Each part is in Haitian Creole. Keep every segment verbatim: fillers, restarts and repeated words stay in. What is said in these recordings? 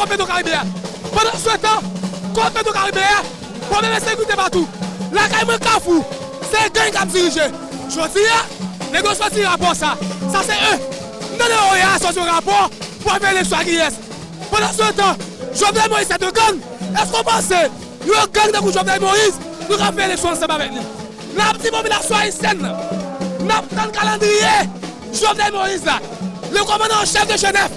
Petwokaribe a. Pandan se tan, kòm Petwokaribe a, pwoblèm ensekirite patou. Lakay mwen Kafou, se gang k ap dirije. Jodi a, nèg yo sòti rapò sa. Sa se en. M tande O E A sòti yon rapò pou ap fè eleksyon a kiyès? Pandan se tan, Jovenel Moïse se de gang. Èske w panse yon gang tankou Jovenel Moïse, nou ka fè eleksyon ansanm avèk li? N ap di popilasyon ayisyèn nan, n ap tann kalandriye Jovenel Moïse la, le kòmandan an chèf de G nèf.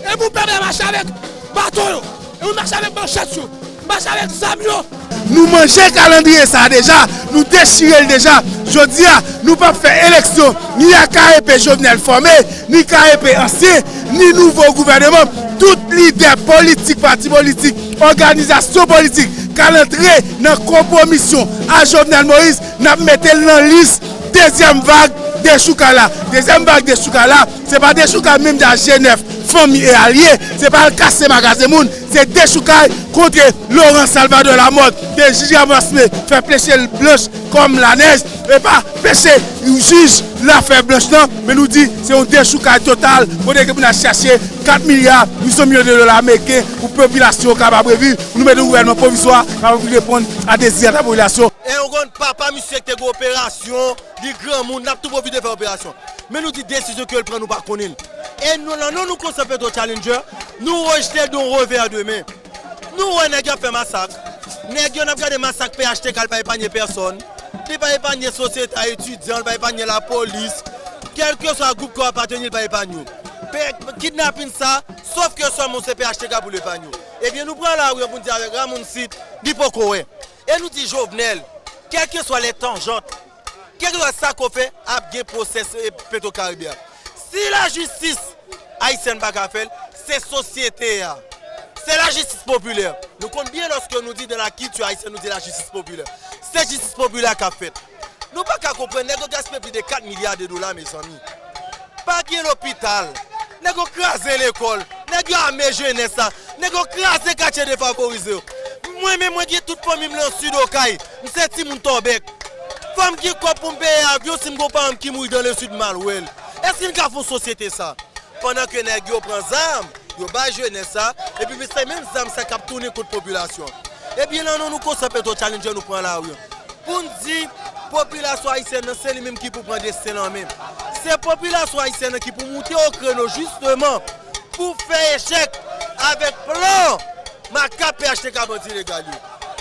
E pou pèp la mache avèk baton yo, e pou mache avèk manchèt yo, mache avèk zam yo. Nou manje kalandriye sa a deja, nou dechire l deja. Jodi a, nou p ap fè eleksyon ni a K E P Jovenel fòme, ni K E P ansyen, ni nouvo gouvèneman. Tout lidè politik, pati politik, òganizasyon politik k al antre nan konpwomisyon a Jovenel Moïse, n ap mete l nan lis dezyèm vag dechoukay la. Dezyèm vag dechoukay la, se pa dechoukay menm de a G nèf, fanmi e alye, se pa al kase magazen moun, se dechoukay kont Laurent Salvador Lamothe, ke jij Ramon Asmé fè peche l blanch kòm lanèj, e pa peche jij lafè blanch lan, men nou di se yon dechoukay total, kote ke pou n al chache kat milya uit san milyon de dola ameriken pou popilasyon kapab reviv, pou nou mete yon gouvènman pwovizwa kapab reponn a dezi a popilasyon. E yon grann papa misye ki te gen operasyon, li granmoun, l ap tou pwofite fè operasyon. Men nou di desizyon ke l pran, nou pa konnen l. E nou, nan non nou konsèy Petro Challenger, nou rejte l de yon revè de men. Nou wè nèg yo ap fè masak. Nèg yo, n ap gade masak P H T K, l pa epanye pèsòn. Li pa epanye sosyete a etidyan, li pa epanye lapolis. Kèlkeswa gwoup ke w apateni, li pa epanye w. Pe-, kidnapin sa, sòf ke sèlman se P H T K pou l epanye w. Ebyen, nou pran lari an pou n di avèk Ramoncito, li poko wè. E nou di Jovenel, kèlkeswa lè tanjant, kèlkeswa sa ke w fè, ap gen pwosè Petwokaribe a. Si lajistis ayisyèn pa ka fè l, se sosyete a. Se lajistis popilè. Nou konn byen lòske nou di dans la culture haïtienne, nou di lajistis popilè. Se jistis popilè k ap fèt. Nou pa ka konprann, nèg yo gaspiye plis de kat milya de dola, mezanmi. Pa gen lopital. Nèg yo kraze lekòl. Nèg yo ame jenès la. Nèg yo kraze katye defavorize yo. Mwen menm, mwen gen tout fanmi m nan Sid Okay. M se timoun Tòbèk. Fò m gen kòb pou m peye avyon si m gen yon paran m ki mouri dans le Sud, m al wè l. Èske n ka fè yon sosyete sa? Pandan ke nèg yo pran zam, yo bay jenès sa, epi se menm zam sa k ap tounen kont popilasyon. Ebyen, nan non nou konsèy Petro Challenger, nou pran lari an. Pou n di, popilasyon ayisyèn nan, se li menm ki pou pran desten l an men. Se popilasyon ayisyèn nan ki pou moute o kreno, jisteman, pou fè echèk avèk plan makab P H T K bandi ilegal yo.